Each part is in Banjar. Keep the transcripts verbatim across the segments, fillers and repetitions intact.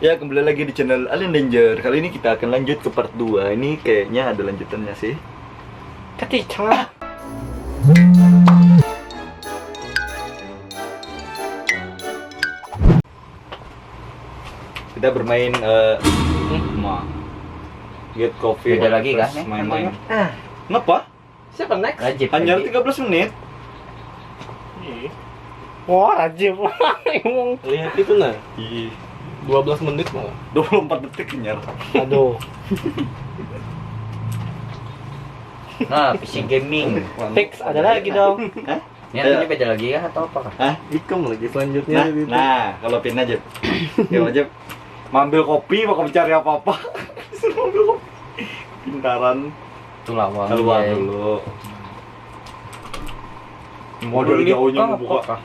Ya, kembali lagi di channel Alien Danger. Kali ini kita akan lanjut ke part dua. Ini kayaknya ada lanjutannya sih. Ketika kita bermain eh hmm, ma. Get coffee. Beda lagi kah nih? Main-main. Ah. Kenapa? Siapa next? Rajib. Hanya tiga belas menit. Iya. Wah, Rajib. Lihat itu nah. Iya. Dua belas menit malah. Dua puluh empat detik nyar. Aduh. Nah, P C gaming. Fix ada lagi dong. Hah? Ini nanti beda lagi kah atau apa kah? Hah? Ikam lagi selanjutnya. Nah, nah, kalau pin aja. Ya aja. Mambil kopi, mau mencari apa-apa. Suruh mambil kopi. Pintaran. Tulawang. Keluar ya. Dulu. Modal jauhnya membuka.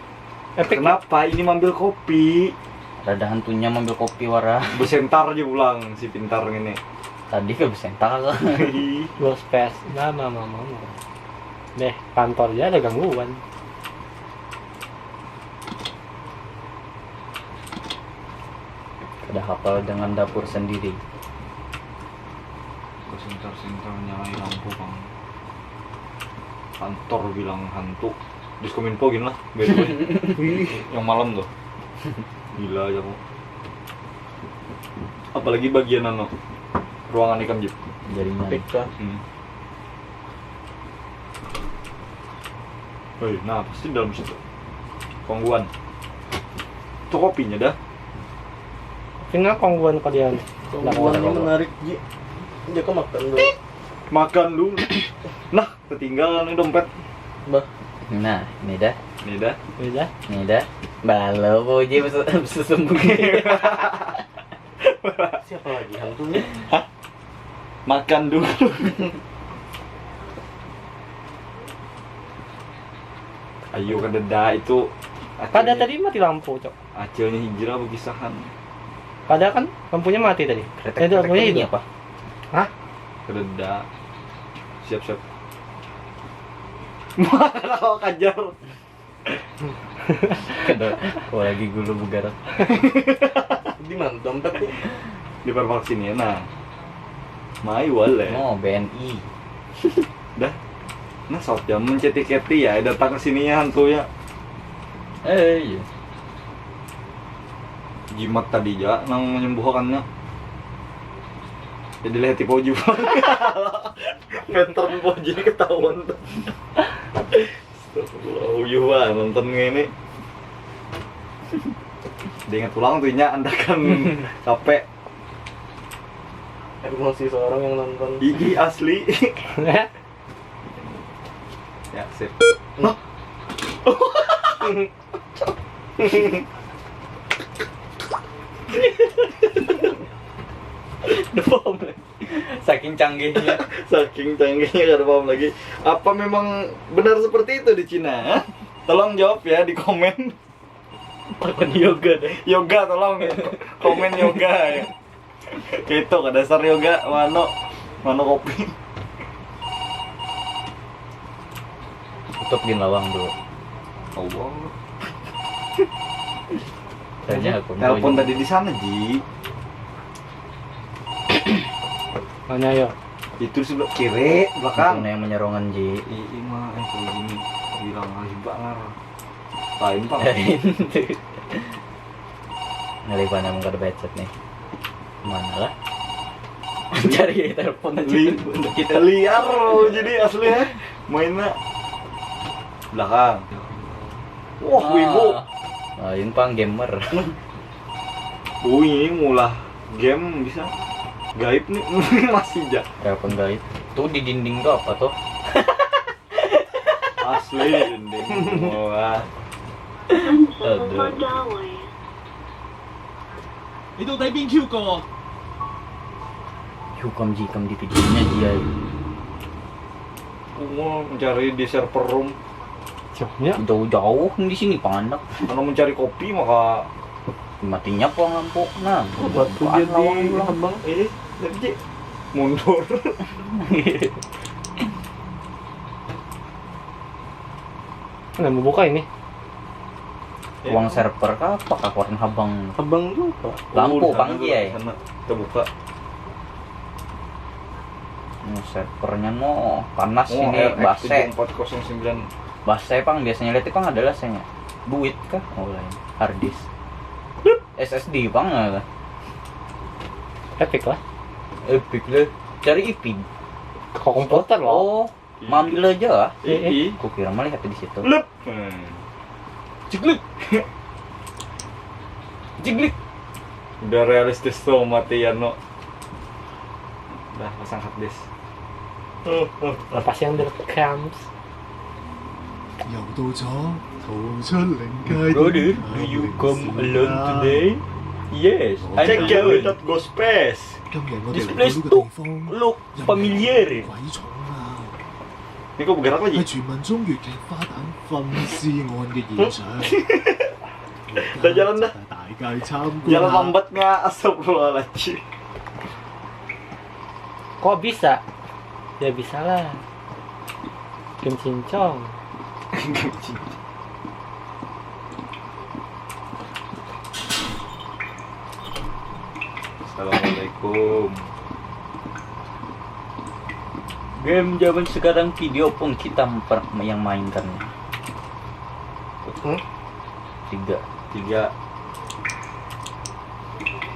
Epic. Kenapa ini mambil kopi? Ada hantunya mambil kopi wara. Besentar aja pulang si pintar ini. Tadi ke besentar. Lost pass. Nah, nah, nah, nah, nah. Deh, kantor aja ada gangguan. Ada hafal dengan dapur sendiri. Kesintar-sintar nyalai lampu pang. Kantor bilang hantu. Diskominfo gini lah, by the way. Yang malam tuh. Gila aja aku. Apalagi bagian anu ruangan ikam jip. Jaringan. Pika. Hmm. Hei, nah pasti dalam situ. Kongguan. Itu kopinya dah. Kopinya kongguan kalian. Kongguannya menarik ji. Dia kok makan dulu. Makan dulu. Nah, ketinggalan nih dompet. Bah. Nah, ini dah. Ini dah. Ini dah. Ini dah. Balo puji sesembunyi. Siapa lagi hantunya? Hah? Makan dulu. Ayo kededa itu. Kada tadi mati lampu, Cok. Acilnya hijrah bekisahan. Kada kan lampunya mati tadi. Kretek, kretek ini apa? Hah? Kededa. Siap-siap. Mana kau kajar? Kada, oh, lagi gulu bugarak. Di mana dompet nih? Di parfak sini ya, nah. Mai wale. Oh, B N I. Dah. Nah, saut jam menceti-keti ya, datang ke sini ya hantu ya. Eh, iya. Jimat tadi ja nang menyembuhkannya. Jadi lihat tipe uji. Meter poji ketahuan tuh. Astagfirullah, uyuh wah nonton ngini. Diingat pulang tuh inya andakan kape. Emosi seorang yang nonton. Ii asli. Ya, sip. Hah? Udah paham lagi. Saking canggihnya. Saking canggihnya kada paham lagi. Apa memang benar seperti itu di Cina? Tolong jawab ya di komen. Takon yoga deh. Yoga tolong. Komen yoga ya. Itu kada dasar yoga, mano, mano kopi. Tutup gin lawang dulu. Allah. Tanya aku. Telepon tadi di sana, Ji. Mana ya? Itu sebelah kiri, belakang. Yang menyerongan, Ji. Ii mah, eh, kalau gini bilang lagi bangar. Lain pang. Ngalih mana mun kada becet nih. Mana lah? Cari telepon aja. Li- kita liar loh, jadi asli ya. Mainnya belakang. Wah, ah, wibu. Lain pang gamer. Oh, ini mulah game bisa gaib nih. Masih ja. Telepon gaib. Tuh di dinding tuh apa tuh? Asli dinding semua. Aduh. Itu typing Q kok. Hukum jikam di videonya dia. Aku mau mencari di server room. Jauhnya? Jauh-jauh di sini panak. Kalau mencari kopi maka matinya puang lampu. Nah, batu dia di abang. Eh, jadi mundur. Nah, membuka ini. Ruang server kah apa kah, warna habang. Habang tu apa? Lampu Oh, di sana panggi tuh, ya. Di sana. Kita buka. Ini servernya no panas Oh, ini. R X Base. Tujuh empat kosong sembilan. Base pang biasanya lihat pang adalah saya duit kah, oh lain, hard disk, S S D pang lah. Epic lah. Epic lah. Cari ipin. Kok komputer loh. Oh, mampir aja lah. Eh, eh. Ih. Kukira mah lihat di situ. Lep. Hmm. Jiglik. Jiglik. Udah realistis tuh mati ya no. Udah pasang hard disk. Lepas yang direkam. 又到咗逃出靈界。 Brother, do you come alone today? Yes, I Check am your alone. without ghost space. 今日我哋 This 嚟到 place 呢個 look 地方， look 因為 familiar. 鬼重啊！ Ini kok bergerak 喺 lagi? 傳聞中，越劇花旦分屍案嘅現場，大家都 大大街參觀 Jalan 下。 lambatnya, astagfirullahaladzim. Kok bisa? Ya bisa lah. Kim Cincong. Assalamualaikum. Game zaman sekarang video pun kita per- yang mainkan. Hmm? Tiga. Tiga.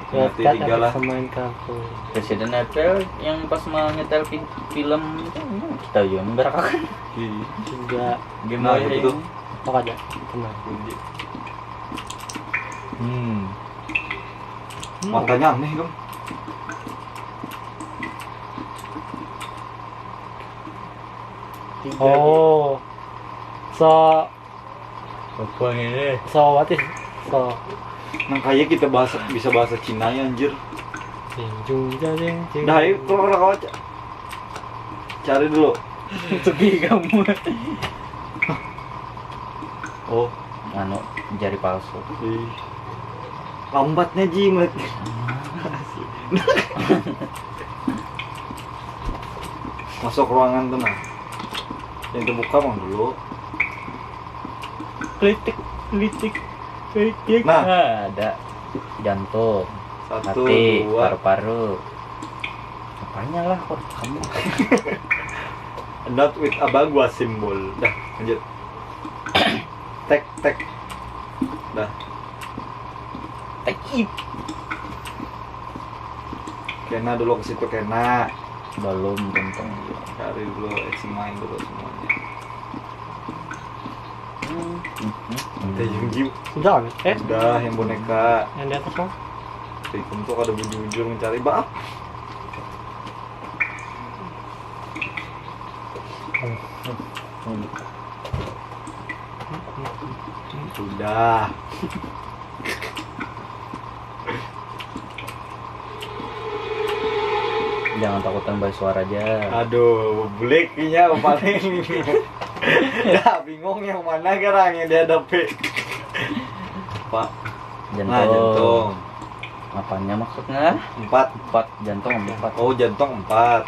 Ya, Nanti kita tiga lah. Bisa main kartu. Resident Evil yang pas mau nyetel fi- film itu, hmm, kita juga menggerakkan. Ih, Tiga. Game Nah, boy gitu ini. Tuh. Apa aja? Tenang. Kunci. Hmm. Matanya aneh dong. Tiga. Oh. So, Apa ini? so what is so? Nang kayak kita bahasa bisa bahasa Cina ya anjir. Jing jung jang jing jing. Dah, ayo keluar keluar keluar. Ca- Cari dulu. Segi kamu. Oh, Anu, jari palsu. ih. Lambatnya Ji ngeliat. Masuk ruangan tuh nah. Yang terbuka bang dulu. Klitik, klitik, klitik. Nah. Nah, ada jantung, Satu, hati, dua. Paru-paru. Apanya lah, kok kamu? Not with a bagua symbol. Dah, lanjut. Tek tek. Dah. Tekip. Kena dulu ke situ kena. Belum, untung. Cari dulu, examine dulu semuanya. Hmm, hmm, hmm. Teh Yung Jiu. Udah kan? Eh, Dah, yang boneka. Yang di atas mah. Teh Yung tuh kada bujur-bujur mencari bah. Sudah. Jangan takutan, baik suara aja. Aduh, buliknya paling. Dah bingung yang mana sekarang yang dihadapi. Pak. Jantung. Nah, jantung. Apanya maksudnya? Empat. Empat, jantung empat. Oh, jantung empat.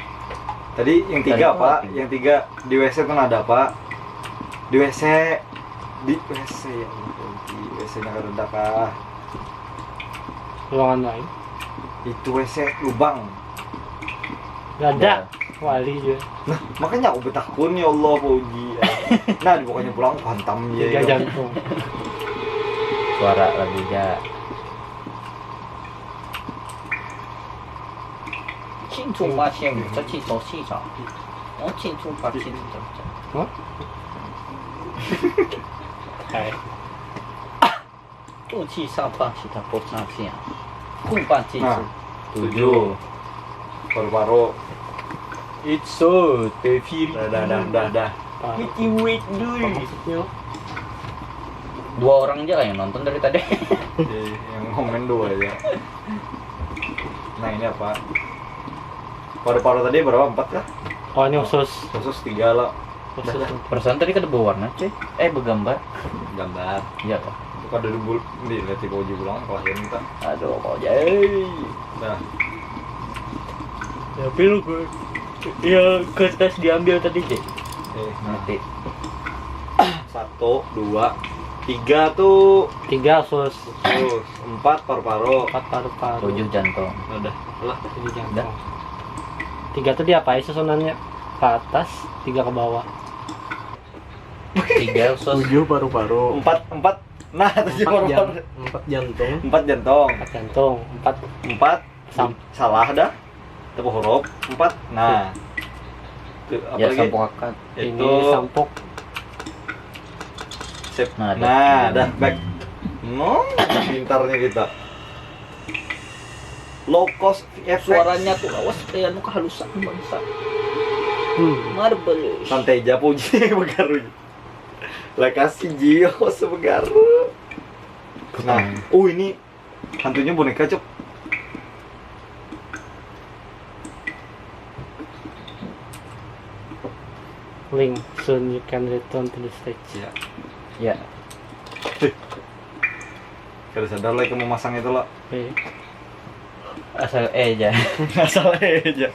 Tadi yang tiga Jantung apa? tiga. Yang tiga di W C tuh ada apa? Di W C. Di W C ya Allah, di W C-nya kada ada kah? Ruangan lain. Itu W C lubang. Gak ada. Wali juga. Nah, makanya aku betakun ya Allah, Pak Uji. Nah, dibukanya pulang, aku hantam Tiga ya. jantung. Suara lagunya. Cintu masih, cintu sisa. Oh, cintu masih. Hah? Hai. 空气上放其他国家这样，空半进 Nah, 出。 tujuh. Paru-paru. It's so devil. Dah, dah, dah, dah, dah. Apa? Wait, wait, dulu. Apa maksudnya? Dua orang aja lah yang nonton dari tadi. Iya, yang komen dua aja. Nah, ini apa? Paru-paru tadi berapa? Empat kah? Oh, ini usus. Usus tiga lah. Usus. Perasaan tadi kada berwarna, cuy. Eh, bergambar. Gambar. Iya kah? Itu kada dibul, di lihat tipe uji ulang kelahiran kita. Aduh, kau jai. Nah, Ya, pilu gue. Ya, kertas diambil tadi, Cek. eh, nah. Nanti. Satu, dua, Tiga tuh Tiga usus, terus empat paru-paru. Empat paru-paru, Tujuh jantung. Udah lah. Tujuh Udah. jantung. Tiga tuh diapai susunannya? Ke atas, tiga ke bawah. Tiga usus. Tujuh paru-paru. Empat empat. Nah, tujuh Empat, jan paru-paru. Empat jantung. Empat jantung. Empat jantung, empat Empat. Sam- Salah dah. Tepuk huruf. Empat. Nah. Tuh, apa Ya, lagi? Sampuk akad. Itu ini sampuk. Sip. Nah, Nah, dah. Dah back. No, pintarnya kita. Low cost V F X. Suaranya tuh awas kayak anu kehalusan bangsa. Hmm. Marvelous. Santai aja puji begaru. Lah kasih Jio sebegaru. Nah, oh ini hantunya boneka, Cok. Link, soon you can return to the stage. Ya. Ya. Kada sadar lagi mau masang itu lo. Oke. Asal eh aja. Asal aja.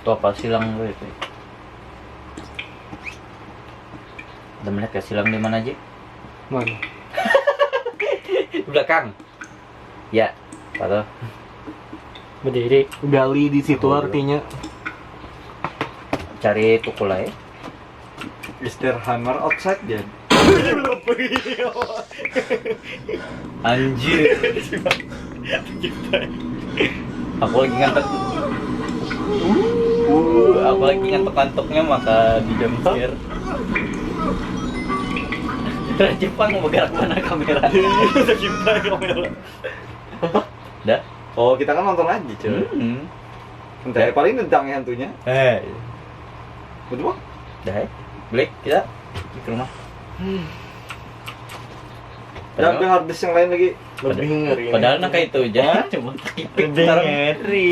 Tuh apa silang lu itu? Udah melihat ke silang di mana aja? Mana? Di belakang. Ya, apa tuh? Berdiri. Gali di situ artinya. Cari tukul aja. Is there hammer outside, Jan? Anjir. Aku lagi ngantuk. Uh, aku lagi ngantuk-ngantuknya maka di jam scare. Terus Jepang mau bergerak mana kamera? Kita kamera. Dah. Oh, kita kan nonton aja, cuy. Hmm. Entah, paling tentang hantunya. Eh, Betul, Bang? dah. Eh. Balik kita ke rumah. Dan ada harddisk yang lain lagi. Lebih ngeri. Padahal nah kayak itu aja. Cuma Lebih ngeri.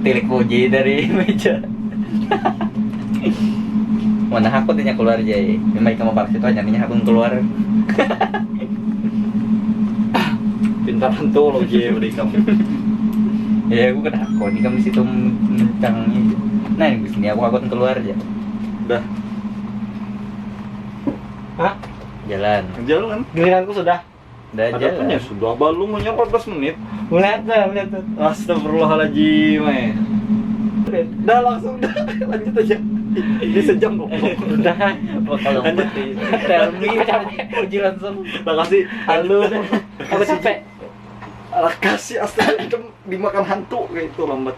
Tilik puji dari meja. Mana aku tanya keluar aja. Memang kamu paksa itu hanya aku keluar. Pintar hantu lo, J, beri kamu. Ya aku kena aku ini kamu situ mencang. Nah, di sini aku aku keluar aja. Dah. Hah? Jalan. Jalan. Giliranku sudah. Dah Ada punya jalan. Sudah balum punya empat belas menit. Melihat dah, melihat tuh. Astagfirullahaladzim, eh. Dah langsung dah lanjut aja. Ini sejam kok. Udah. Bakal lompat di tell me. Puji langsung. Makasih. Halo dah. Aku capek. Alah, kasih astaga, itu dimakan hantu kayak itu lambat.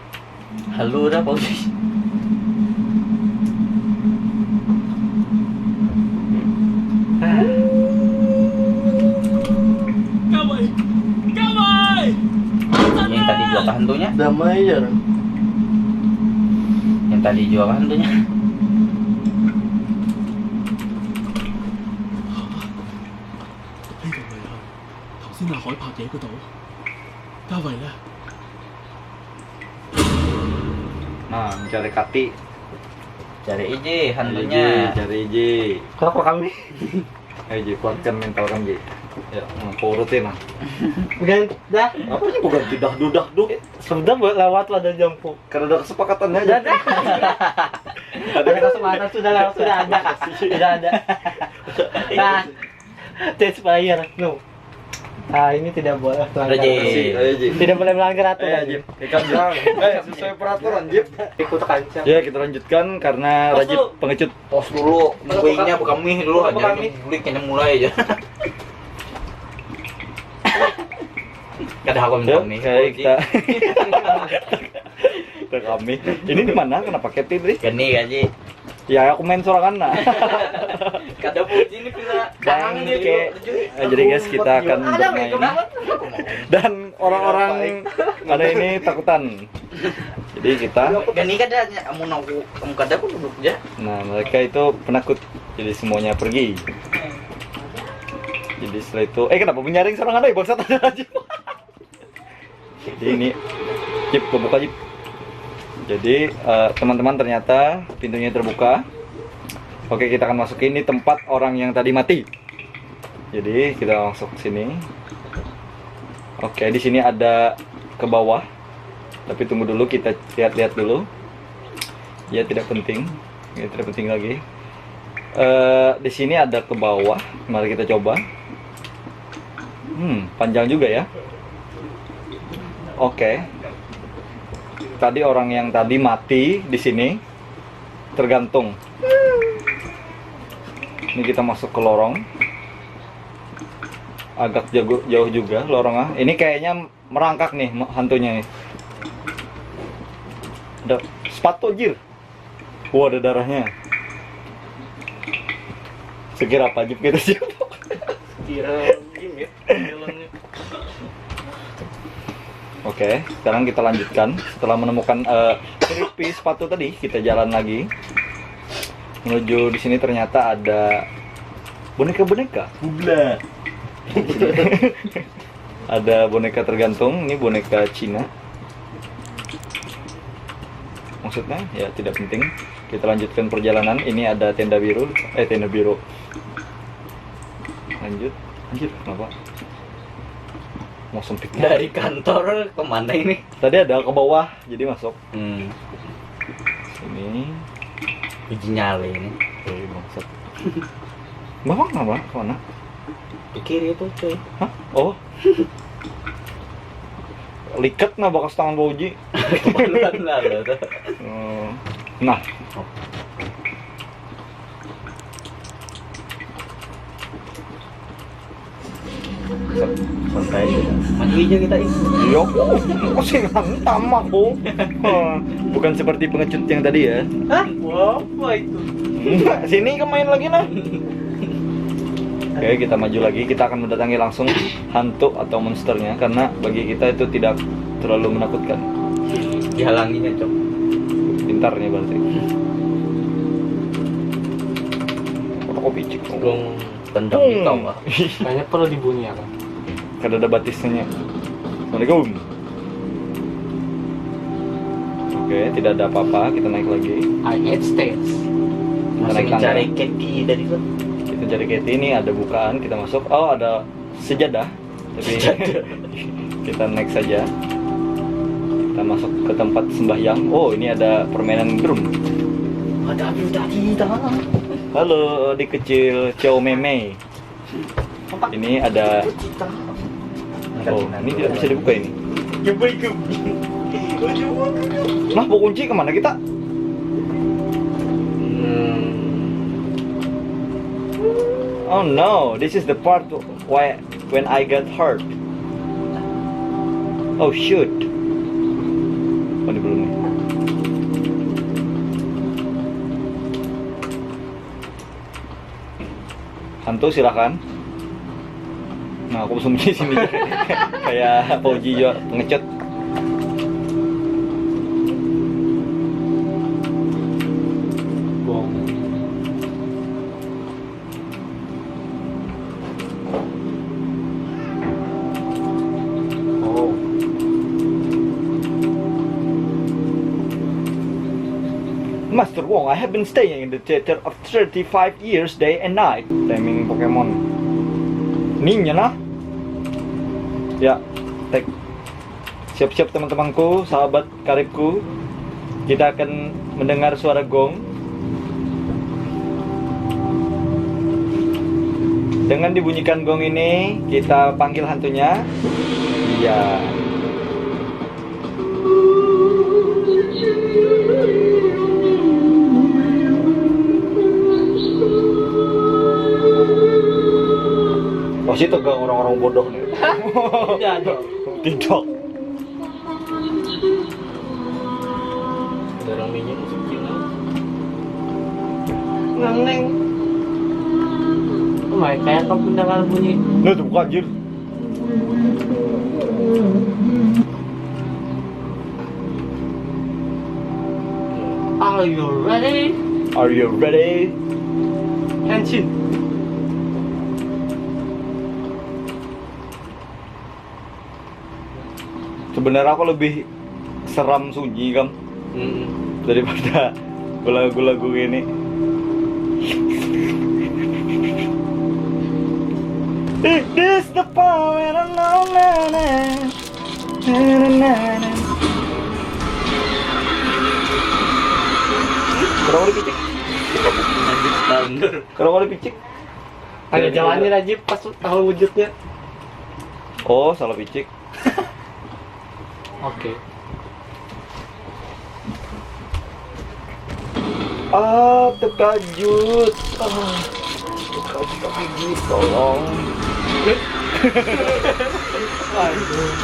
Halo dah Pak Uji. Kawai, kawai. Yang tadi juga kah hantunya? Damai ya. Yang tadi juga kah hantunya? Nah, mencari kati. Cari iji Hantunya hantunya. Cari iji. Kenapa kami? Ayo Ji, kuatkan mental kan Ji. Ya, hmm, kau urutin lah. Bukan dah. Apa sih bukan tidak dudah duh? Sudah buat lewat lah dari jampu. Karena ada kesepakatannya aja. Sudah dah. Ada kesempatan sudah lewat, sudah ada. Sudah ada. Nah, ceasefire. No. Ah, ini tidak boleh melanggar. Udah, Ji. Kasih, ayo Ji. Tidak boleh melanggar Ayo aturan. Ji. Ikan bilang. Eh, sesuai peraturan Ji. Ikut kancah. Ya, kita lanjutkan karena Rajib pengecut. Pos dulu, nungguinnya bekami dulu aja. Beli kena mulai aja. Kada aku Ya, bekami. kayak kita. Kita kami. Ini di mana? Kenapa Katy tadi? Gini gaji. Ya, aku main sorangan nah. Kada puji ini pira. Bangke. Eh, jadi guys, kita akan bermain. Dan orang-orang pada ini takutan. Jadi kita, Gini kada amun aku, kamu kada aku duduk aja. Nah, mereka itu penakut. Jadi semuanya pergi. Jadi setelah itu, eh, kenapa menyaring sorangan, eh, bangsat, ada aja. Jadi ini, Jip, kau buka Jip. Jadi eh, teman-teman, ternyata pintunya terbuka. Oke, kita akan masuk ke ini tempat orang yang tadi mati. Jadi kita masuk ke sini. Oke, di sini ada ke bawah. Tapi tunggu dulu, kita lihat-lihat dulu. Ya, tidak penting. Ya, tidak penting lagi. Eh, di sini ada ke bawah. Mari kita coba. Hmm, panjang juga ya. Oke. Tadi orang yang tadi mati di sini, tergantung. Ini kita masuk ke lorong. Agak jago, jauh juga lorongnya. Ini kayaknya merangkak nih ma-, hantunya nih. Ada sepatu, jir. Wah, ada darahnya. Sekira apa aja kita siap. Kira gimit jalannya. Oke, sekarang kita lanjutkan. Setelah menemukan, eh, creepy sepatu tadi, kita jalan lagi menuju di sini. Ternyata ada boneka-boneka. Bubla. Ada boneka tergantung. Ini boneka Cina. Maksudnya ya tidak penting. Kita lanjutkan perjalanan. Ini ada tenda biru. Eh, tenda biru. Lanjut. Anjir, kenapa? Mau sempit. Dari kantor kemana ini? Tadi ada ke bawah, jadi masuk. Hmm. Sini. Biji nyale ini. Eh, bangsat. Bawang apa? Mana? Di kiri itu, cuy. Hah? Oh. Liket nah bakas tangan Bauji. Kepaluan lah, lo tuh. Hmm. Nah. Santai aja. Maju aja kita, ih. Iya, aku sih tamak aku. Bukan seperti pengecut yang tadi ya. Hah? Apa itu? Enggak, sini ke main lagi nah. Oke, kita maju lagi. Kita akan mendatangi langsung hantu atau monsternya karena bagi kita itu tidak terlalu menakutkan. Dihalanginya, Cok. Pintar nih berarti. Fotokopi cik. Gong tendang di kawah. Kayaknya perlu dibunyikan. Kada ada batisnya. Assalamualaikum. Oke, tidak ada apa-apa. Kita naik lagi. I hate stairs. Kita masih naik tangga. Mencari Katie tadi tuh. Kita cari Katie, ini ada bukaan. Kita masuk. Oh, ada sejadah. Tapi kita naik saja. Kita masuk ke tempat sembahyang. Oh, ini ada permainan drum. Ada apa tadi, tangan? Halo, di kecil Chow Mei Mei. Apa? Ini ada. Oh, ini tidak bisa dibuka ini. Ya, baik. Nah, bawa kunci kemana kita? Hmm. Oh no, this is the part where when I got hurt. Oh shoot. Oh, ini belum nih. Hantu, silakan. Nah, aku sembunyi sini. Kayak Fauji juga pengecut. Bong. Oh. Master Wong, I have been staying in the theater of thirty-five years, day and night. Timing Pokemon. Ninya nah. Ya, take. Siap-siap teman-temanku, sahabat karibku. Kita akan mendengar suara gong. Dengan dibunyikan gong ini, kita panggil hantunya. Iya. Pasti tegang orang-orang bodoh nih. Tidak ada. Tidak. Ada orang minyak musik Cina. Ngangneng. Oh my, kayak kau mendengar bunyi. Nah, itu bukan, anjir. Are you ready? Are you ready? Henshin. Sebenarnya aku lebih seram sunyi, Kam, mm-mm, daripada lagu-lagu ini. This the power of no man. Kalau dipicik, kalau kalau dipicik, ada jalannya aja pas tahu wujudnya. Oh, salah picik. Oke. Ah, terkajut. Ah, terkajut lagi, tolong. Aduh.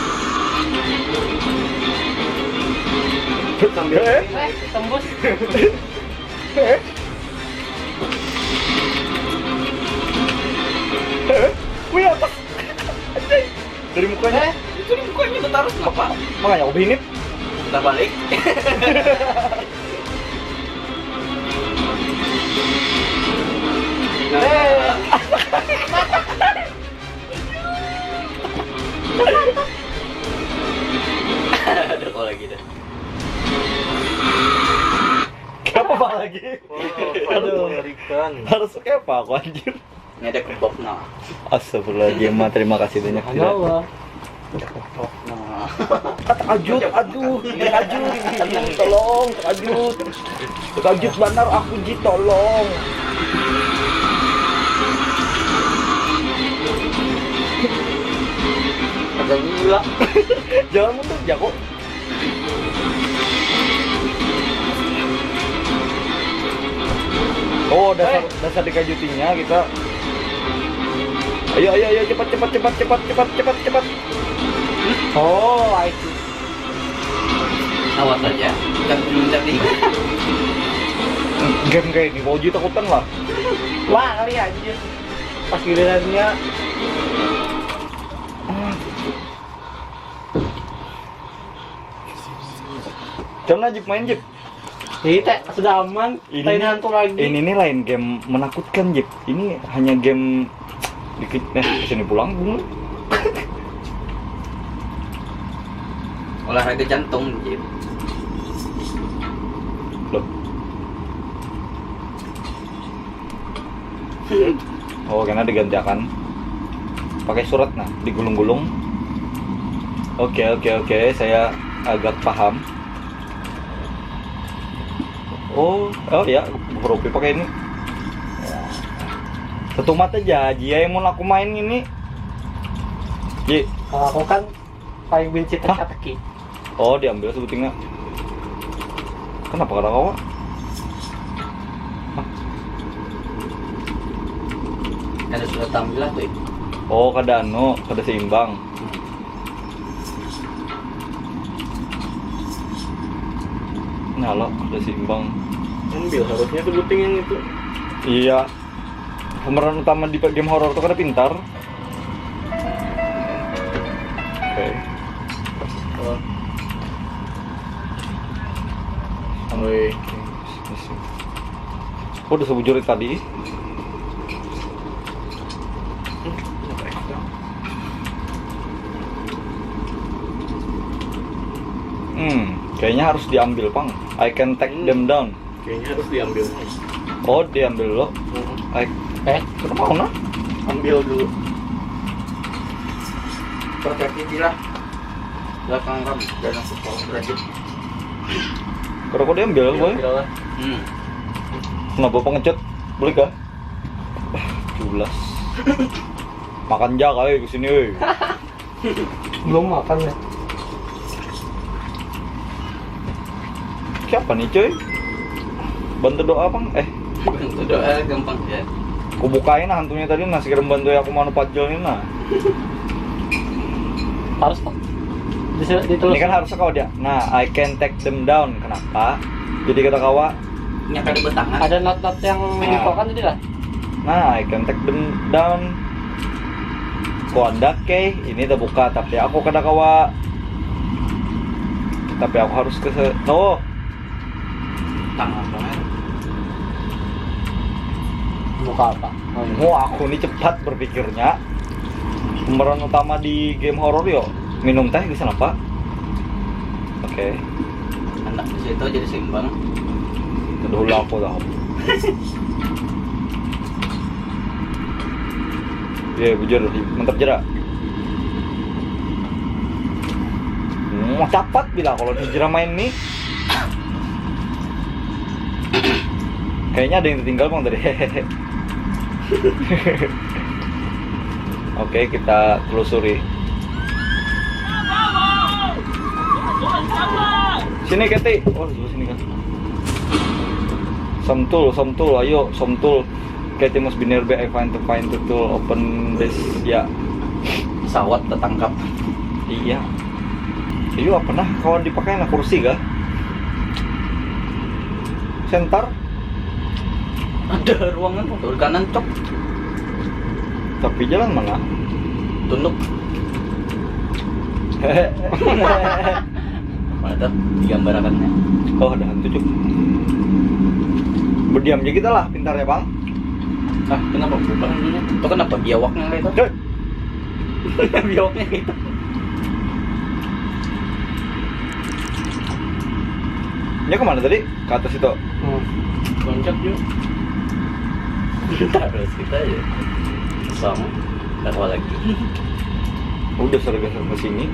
Sambil eh, tembus. Eh? Eh? Wih, apa? Anjing. Dari mukanya. Eh, itu di mukanya udah taruh kenapa? Makanya aku binip. Kita balik. Nah. Eh. Ada kau lagi dah. Kenapa, Pak, lagi? Aduh, mengerikan. Harus kayak apa aku, anjir? Ini ada kebab, nah. Astagfirullahaladzim, Ma, terima kasih banyak. Ada apa? Ada kebab, nah. Ah, terkajut, aduh, terkajut, tolong, terkajut. Terkajut banar aku, Ji, tolong. Ada gila. Jangan mundur, jago. Oh, dasar, dasar dikajutinya kita. Ayo, ayo, ayo, cepat, cepat, cepat, cepat, cepat, cepat, cepat. Oh, I see. Awas aja, jangan mencet nih. Game kayak ini, mau Ji takutan lah. Wah, kali anjir. Pas gilirannya. Jangan, Jip, main, Jip. Ini teh sudah aman. Ini lain hantu lagi. Ini nih lain game menakutkan, Jip. Ini hanya game dikit. Eh, sini pulang, bunga. Olahraga jantung, Jip. Loh. Oh, karena digantikan pakai surat, nah, digulung-gulung. Oke, oke, oke, saya agak paham. Oh, oh ya, Ropi pakai ini. Satu mata aja, Ji, ya, mau aku main ini. Ji. Kalau aku kan paling benci teka-teki. Oh, diambil sebutingnya. Kenapa kada kawa? Hah? Kada sudah tampil lah tuh. Oh, kada anu, kada seimbang. Hmm. Nyala, kada seimbang. Ambil harusnya sebuting yang itu. Iya. Pemeran utama di game horor tuh kada pintar. Oke. Oh. Woi. Oh, udah sebujur tadi. Hmm, kayaknya harus diambil, pang. I can take them down. Kayaknya harus diambil. Oh, diambil dulu. Heeh. Ai, eh, kenapa mau nah? Ambil dulu. Perbaiki lah. Belakang ram dan aku tahu berarti. Kalau kau diambil, boy. Ambil lah. Hmm. Kenapa pengecut? Boleh kah? Ah, jelas. Makan ja kali ke sini, weh. Belum makan ya. Siapa nih, cuy? Bantu doa, Bang. Eh, bantu doa gampang ya. Ku bukain hantunya tadi, nah, segera bantu aku manu pajel ini, nah. Harus kok. Bisa ditelusur. Ini kan harusnya kawa dia. Nah, I can take them down. Kenapa? Jadi kita kawa. Nya kada betangan. Ada not-not yang nah, menginfokan tadi lah. Nah, I can take them down. Kau andak, oke, ini terbuka, tapi aku kada kawa. Tapi aku harus ke se-, tuh. Tangan banget. Buka apa? Oh, aku ini cepat berpikirnya. Pemeran utama di game horor yo, minum teh di sana, Pak. Oke. Anak di situ jadi seimbang. Kedua aku tahu. Iya, bujur, mantap jera. Mau capat bila kalau di jera main nih. Kayaknya ada yang tertinggal, Bang, tadi. Oke, kita telusuri. Sini, Keti. Oh, sebelah sini kan. Somtul, Somtul, ayo, Somtul. Keti must be nearby, I find to find to tool, open this, ya. Pesawat tertangkap. Iya. Ayo, apa nah? Kawan dipakai nah kursi kah? Sentar? Ada ruangan tuh, kanan, cok. Tapi jalan mana? Tunduk. Mana tuh digambarakannya? Oh, ada hantu, cuk. Berdiam aja kita lah, pintar ya, Bang. Ah, kenapa berubah hantunya? Itu kenapa biawaknya kayak itu? Cuk. Biawaknya gitu. Dia kemana tadi? Ke atas itu. Hmm. Loncat juga. Terus kita aja. Kosong. Nggak tahu lagi. Udah serga serba sini.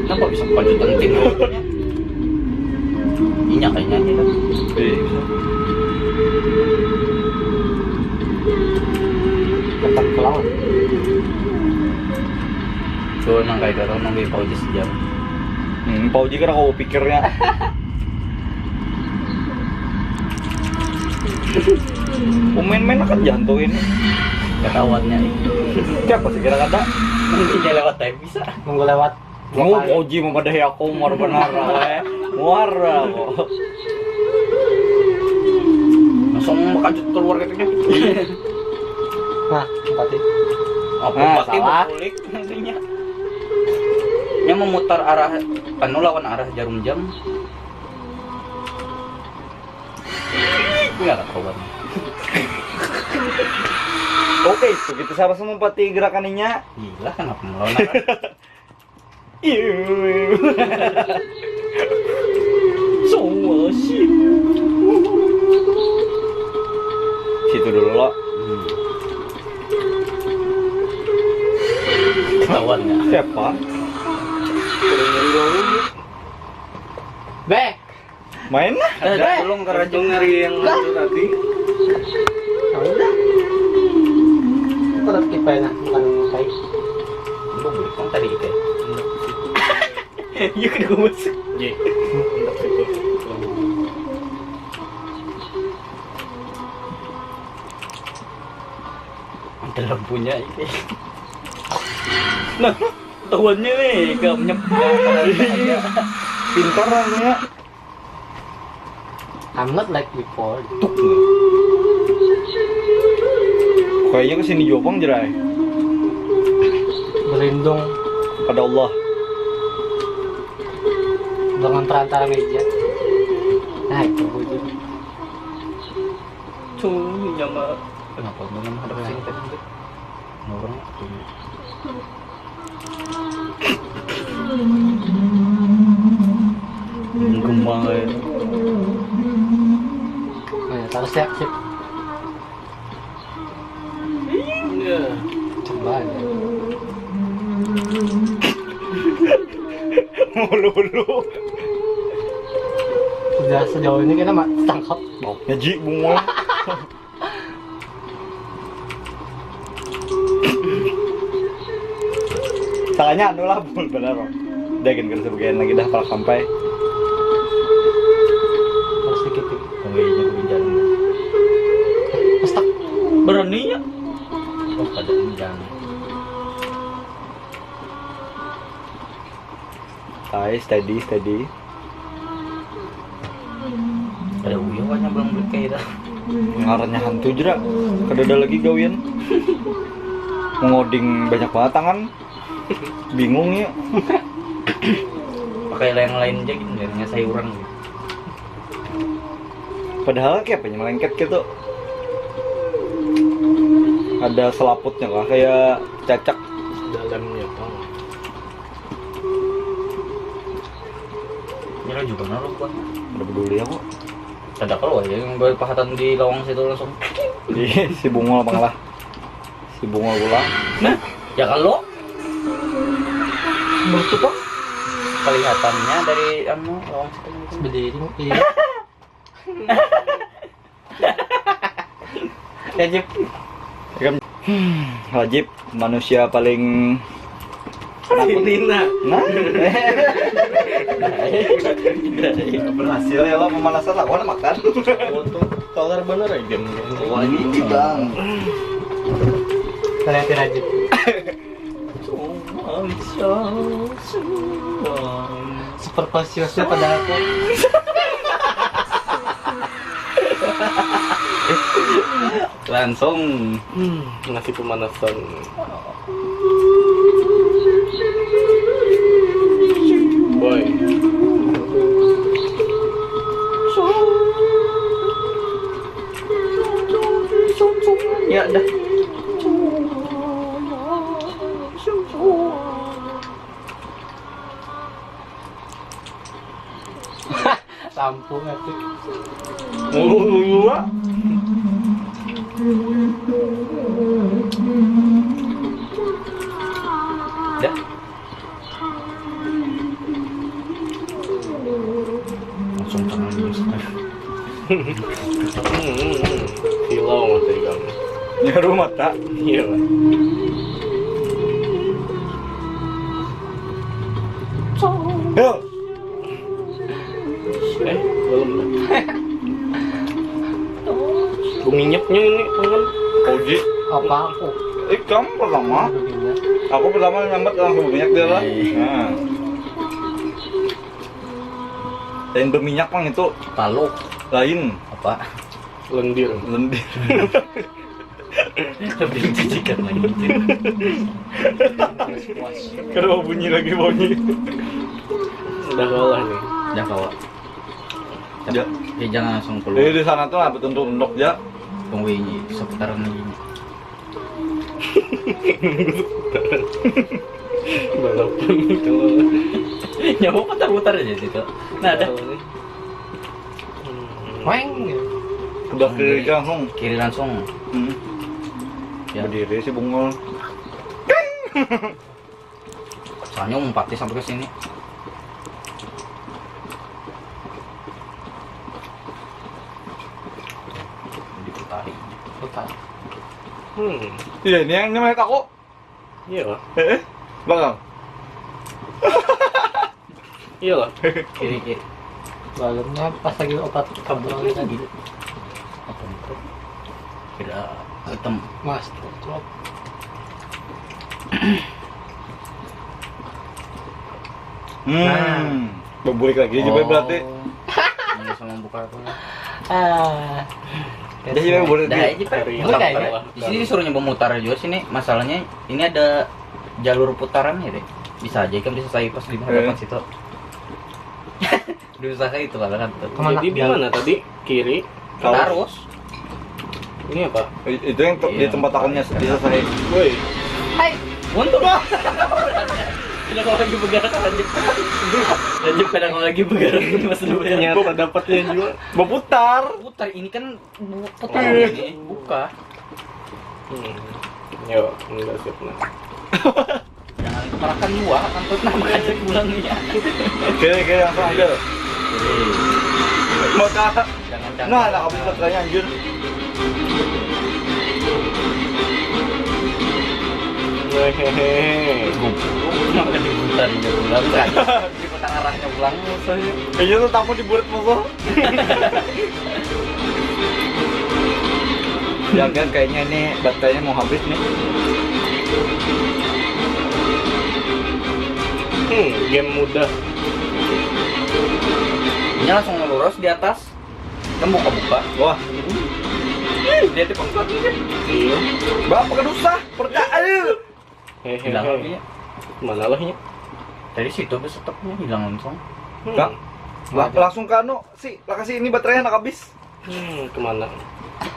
Kenapa bisa pajutan tim? Inya kayaknya aja kan. Iya, bisa. Tetap kelawan. Tuh, emang kayak kata nunggu Pauji sejam. Hmm, Pauji kan aku pikirnya. Main-main kan jantung ini. Ketahuannya ini. Siapa sih kira kata? Nanti dia lewat tapi bisa. Nunggu lewat. Mau Oji memadahi aku, muar benar, weh. Muar aku. Langsung bekajut keluar katanya. Nah, empati. Apa nah, salah. Bulik nantinya. Nya memutar arah, anu, lawan arah jarum jam. Enggak ketahuan. Oke, itu kita siapa semua empati gerakannya. Gila, kenapa melawan arah? Iya. Situ dulu lo. Hmm. Ketahuan ya. Siapa? Beh. Main lah. Eh, ada belum kerja nyari yang itu tadi. Ya udah. Tetap kita enak bukan kai. Enggak boleh kan tadi kita. Iya, kena gue masuk. Iya. Ada lampunya ini. Nah, tahuannya nih, gak menyebar. Pintar lah ya. I'm not like before. Tuk. Kayaknya kesini juga pang jerai. Berlindung pada Allah. Dengan perantara meja. Nah, itu bujur. Cung, nyama. Kenapa lu nama ada kesini tadi? Orang. Gemang ya. Nah, terus ya, sip. Iya. Coba aja. Mulu-mulu. Sudah sejauh ini kita mak tangkap. Ngaji bunga. Salahnya anu lah, bul, benar, Bang. Dah, gin, kada sebagian lagi dah, kalau sampai. Terus dikit, dikit. Tunggu aja, aku pinjam. Astak. Berani ya? Oh, kada pinjam. Ay, steady, steady. Ada uyuh kan yang belum beli kayak itu. Ngarannya hantu jera. Kada ada lagi gawian. Mengoding banyak banget tangan. Bingung ya. Pakai yang lain aja gitu, biar ngasai orang gitu. Padahal kayak apa ya, melengket gitu. Ada selaputnya kah, kayak cacak. Dalamnya, oh. Ini juga naruh kuat. Udah peduli aku. Ada kalau ya yang berpahatan di lawang situ langsung. Ih, si Bungul apa ngalah? Si Bungul pulang. Nah, ya kalau Begitu kok kelihatannya dari anu lawang situ mungkin. Berdiri mungkin. Ya, Jip. Kan, hmm, wajib manusia paling penakut. Nah. Berhasil ya lo pemanasan, aku nak makan. Untung kelar bener ya game. Wah, ini, Bang. Saya tidak, Jip. Super precious-nya pada aku. Langsung. Hmm, ngasih pemanasan. Boy. Ya dah. Sampung atuh. Dah. Langsung tangan dulu. Hmm, hmm, hmm. Silau mata ikam. Nyaru mata. Iya. Yo. Eh, belum. Beminyaknya ini, tangan. Oji. Apa aku? Ikam pertama. Aku pertama nyambat langsung berminyak dia lah. Iya. Nah. Lain berminyak, Mang, itu palu. Lain. Apa? Lendir. Lendir. Lebih menjijikan lagi. Kenapa bunyi lagi bunyi? Udah kalah nih. Udah kalah. Ya. Ya, jangan langsung keluar. Jadi di sana tuh ada bentuk-bentuk ya. Tunggu ini seputaran lagi. Balapan kalau nyawa putar-putar aja situ. Nah, ada. Weng. Udah kiri langsung. Kiri langsung. Hmm. Ya. Berdiri si Bungul. Soalnya umpatnya sampai ke sini. Diputari. Putar. Hmm. Iya, ini yang namanya aku. Iya lah. Eh, eh. Belakang. Iya lah. Kiri, kiri. Dalamnya pas lagi obat kabur lagi tadi. Apa itu? Kira hitam. Mas, truk. Hmm. Nah. Berbulik lagi juga berarti. Ini sama buka aku. Ah. Jadi ya boleh. Dah, di ini, Pak. Boleh, Pak. Di sini disuruh nyoba mutar juga sini. Masalahnya ini ada jalur putaran ya, deh. Bisa aja kan, bisa saya pas di hadapan situ. Diusaha itu malah kan tuh. Jadi di mana tadi? Kiri. Terus. Ini apa? I- itu yang te- di tempat akunnya bisa saya. Woi. Hai. Untung. Kenapa lagi bergerak aja? Aja kenapa lagi bergerak ini, Mas Dwi? Ternyata dapatnya juga. Berputar. Putar ini kan bu- putar ini. Buka. Hmm. Yo, enggak siap nah. Jangan keparakan dua, angkut nama aja pulang ya. Oke, oke, langsung ambil. Jadi, maka jangan, jangan. Nah, nah, habis baterainya, anjir. Hehehe. Goblok, kenapa diputar dia pulang kan? Diputar arahnya pulang musuhnya. Iya tuh, tamu diburit musuh. Ya kan, kayaknya ini baterainya mau habis nih. Hmm, game mudah. Ini langsung ngelurus di atas. Kan buka-buka. Wah. Ih, dia tuh pengkot ini. Iya. Bapak kedusa, percaya. Hehehe. Hilang apinya. Mana lahnya? Dari situ ke setepnya hilang langsung. Hmm. Kak, la- langsung ke anu, si, lokasi ini baterainya nak habis. Hmm, kemana?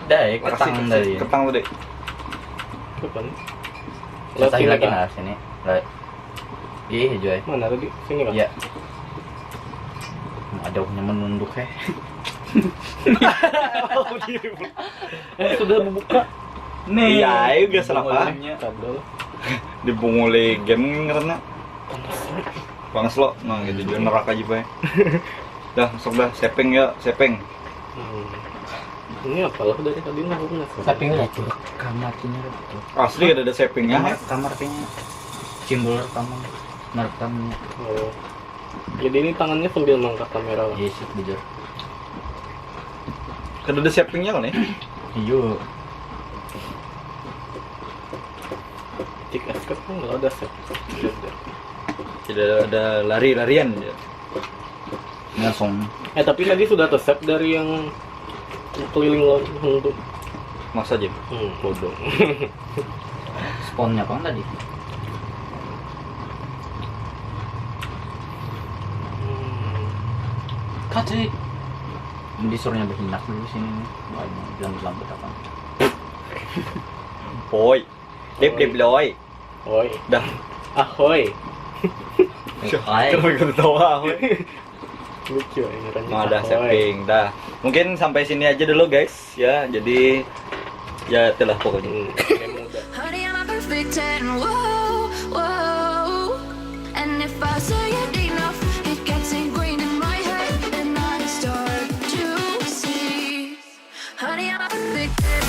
Dah, ya, ketang tadi. Ketang tadi. Kapan? Lewat sini lagi kah? Nah, sini. Lah. Ih, Joy. Mana tadi? Sini kah? Ya. Ada punya menunduk, heh. Oh, diri. Eh, sudah membuka. Nih. Iya, ayo, biasa apa? Kadal. Dibunguli game karena. Panas lo, nah gitu juga neraka aja, Pak. Dah, masuk dah, seping ya, seping. Hmm. Ini apa loh dari tadi, nah, aku penasaran. Samping lah. Kamarnya betul. Asli ada ada sepingnya. Kamar, kamar kayaknya simbol rekaman, merekam. Oh. Jadi ini tangannya sambil mengangkat kamera lah. Iya sih, bujur. Kada ada sepingnya kan nih? Iya. Cik escape kan nggak ada save. Tidak ada. Tidak ada lari-larian ya. Langsung. Eh, tapi tadi sudah tersave dari yang keliling laut untuk Masa aja. hmm, bodoh. Spawnnya apa tadi? Hmm. Kasih. Disuruhnya berhinak dulu sini nih. Banyak bilang-bilang apa? Boy. Dep dep loy. Oi. Dah. Ahoy. Hai. Kenapa ikut tawa? Ahoy? Lucu ya ngarannya. Nah, dah Ahoy. Seping dah. Mungkin sampai sini aja dulu guys ya. Jadi ya itulah pokoknya. Hmm, yang muda. Honey, I'm a perfect ten. Whoa, whoa. And if I say it enough, it gets ingrained in my head, and I start to see. Honey, I'm a perfect ten.